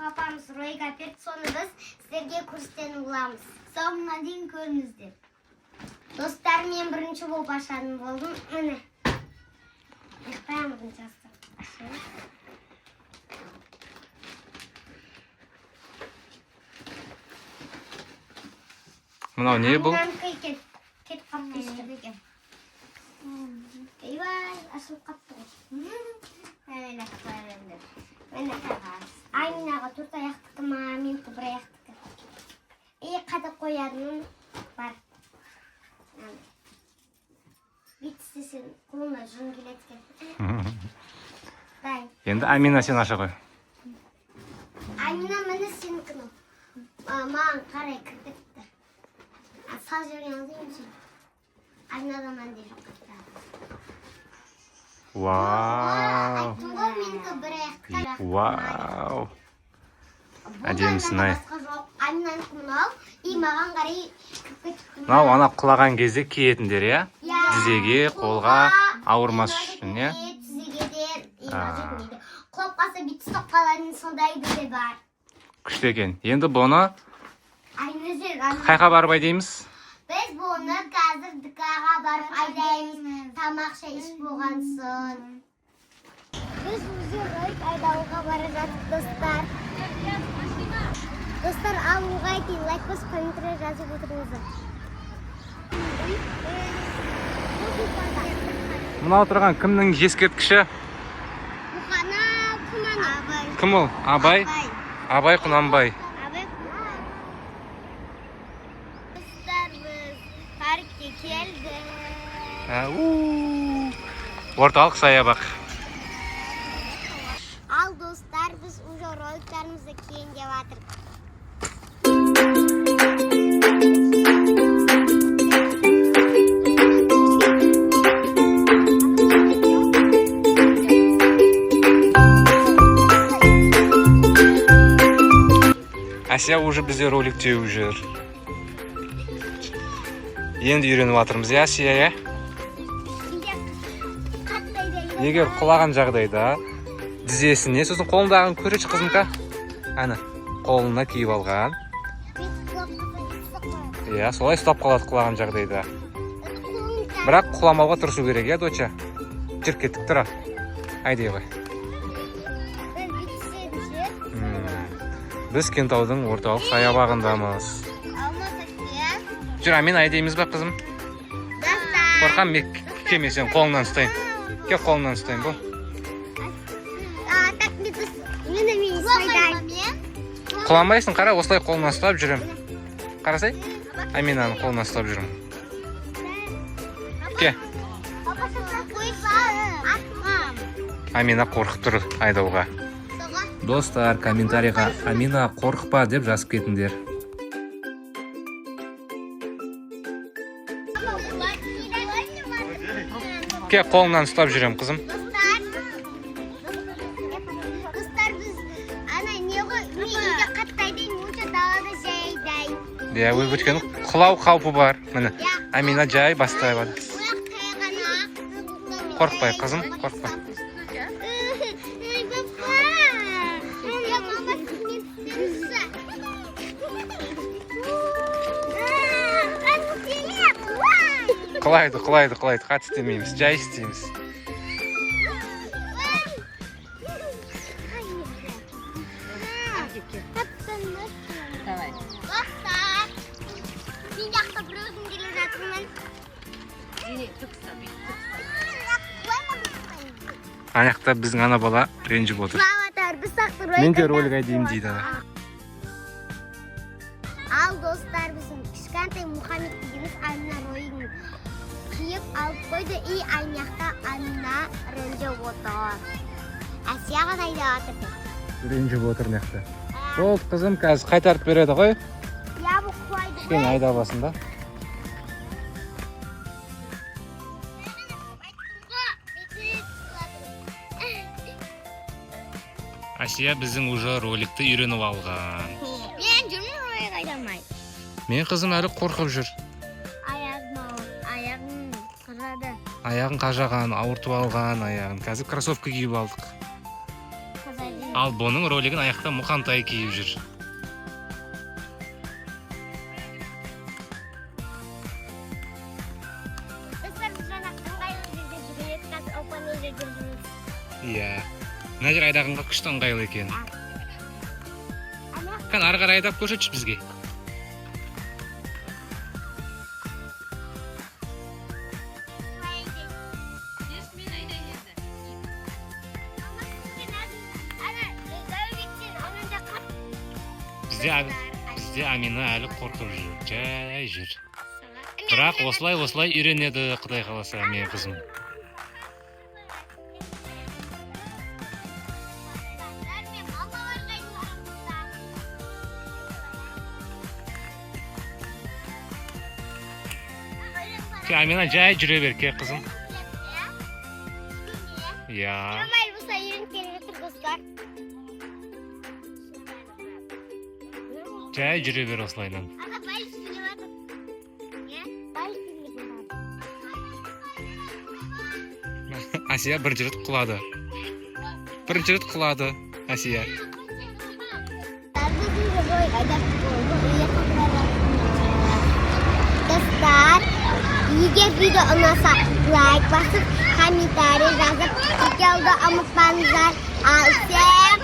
Папамыз ролик әперді, соны біз сіздерге көрсететін боламыз. Соңына дейін көріңіздер. Достар, мен бірінші болып ашатын болдым. Міне. Ұйықтаймын, бірінші ашайын. Мынау не бұл? Аминанікі екен. Кетіп қалыпты екен. Ойбай, ашылып қалыпты ғой. Міне, міне. Аминаға төрт аяқтікі ма, менікі бір аяқтікі. И қадап қоятыным бар. Міне. Бүйтіп істесең, қолыңа жүн келеді екен. Дай. Енді, Амина, сен аша ғой. Амина, міне сенікіні. Маған қарай кіріп кетті. Сал жіберген алдым сен. Аминадан мынандай жоқ кетті. Вау! Айттым ғой, менікі бір аяқты. Вау! Бұл Әдемісін, ай. басқа жоқ. Аминанікі мынау. И маған қарай кіріп кетіпті. Мынау ана құлаған кезде киетіндер, иә? Иә. Тізеге, қолға ауырмас үшін, иә? Тізеге де, и А. мына жерге де. Құлап қалса, бүйтіп ұстап қалатын сондай да бар. Күшті екен. Енді бұны Амина жүр, Амина. қайға барып айдаймыз? Біз бұны қазір ДК-ға барып айдаймыз. Тамақ шай ішіп болған соң. Біз уже ролик айдауға бара жатырмыз, достар. Достар, алуға дейін лайк басып, комментарий жазып отырыңыздар. Мынау тұрған кімнің ескерткіші? Мұқана кім ана? Абай. Кім ол? Абай? Абай Құнанбай. Абай. Достар, біз паркке келдік. Ә, у. Орталық саябақ. Ал достар, біз уже роликтарымызды киейін деп жатырмыз. Әсия уже бізде ролик теуіп жүр. Енді үйреніп жатырмыз, иә, Әсия, иә? Егер құлаған жағдайда тізесіне, сосын қолындағын көрші, қызымка. Әні, қолына киіп алған. Иә, солай ұстап қалады құлаған жағдайда. Бірақ құламауға тырысу керек, иә, доча? Жүріп кеттік, тұра. Айдай ғой. Біз Кентаудың орталық саябағындамыз. Жүр, Амин, айдаймыз ба, қызым? Қорқам мен, кел, мен сенің қолыңнан ұстайын. Кел, қолыңнан ұстайын, бұл. Так, мен айдаймын. Құламайсың, қара, осылай қолынан ұстап жүрем. Қарасай, Аминаның қолынан ұстап жүрмін. Ке. Амина қорқып тұр айдауға. Достар, комментарийға «Амина, қорықпа» деп жазып кетіңдер. Ке, қолынан ұстап жүрем, қызым. Достар, біз ана не ғой, мен үйде қатты айдаймын, онша далада жай айдаймын. Иә, өйткені құлау қаупі бар. Міне, Амина жай бастай бар. Ояқ тайғанақ. Қорықпай, қызым, қорықпа. Ой, папа. Я мама мен түсірші. Қатты істеме, құлай. Құлайды, құлайды, құлайды. Қатты істемейміз, жай істейміз. Давай. Достар, мен жақта бір өзім келе жатырмын. Зене, түк ұста, бүйтіп түк ұста. Ана жақта біздің ана бала ренжіп отыр. Жылап біз сақты Мен де ролик айдаймын дейді ана. Ал достар, біздің кішкентай Мұхаммед дегеніміз Амина ролигін киіп алып қойды, и ана жақта Амина ренжіп отыр. Әсия ғана айдап жатыр деп. Ренжіп отыр мына жақта. Болды, қызым, қазір қайтарып береді ғой. Я, бұл құлайды Кішкене ғой. айдап алсын да. Әсия біздің уже роликті үйреніп алған. Мен жүрмін ролик айдамай. Мен қызым әлі қорқып жүр. Аяғым ауыр, аяғым қырады. Аяғын қажаған, ауыртып алған аяғын. Қазір кроссовка киіп алдық. Ал бұның ролигін аяқта Мұқантай киіп жүр. Достар, біз жаңа ыңғайлы жерде жүрген едік, қазір оп-оңай жерде жүрміз. Иә, мына жер айдағанға күшті ыңғайлы екен. Ана. Кәне, ары қарай айдап көрсетші бізге. Мен айдайын енді. Ана, Дәулеттен ананда Бізде Амина әлі қорқып жүр, жай жүр. Бірақ осылай осылай үйренеді, құдай қаласа, менің қызым. Мен мамаларға айтамын. Ке, Амина, жай жүре бер, ке, қызым. Иә. Нормаль болса, үйреніп келе жатыр, достар. Жай жүре бер осылайдан. Ана байыз келіп жатыр. Не? Байыз келіп жатыр. Әсия бірінші рет құлады. Бірінші рет құлады Әсия. Біздің ролик айдап болды. Үйге қайтарады. Достар, егер видео ұнаса, лайк басып, комментарий жазып, тіркелуді ұмытпаңыздар. Ал всем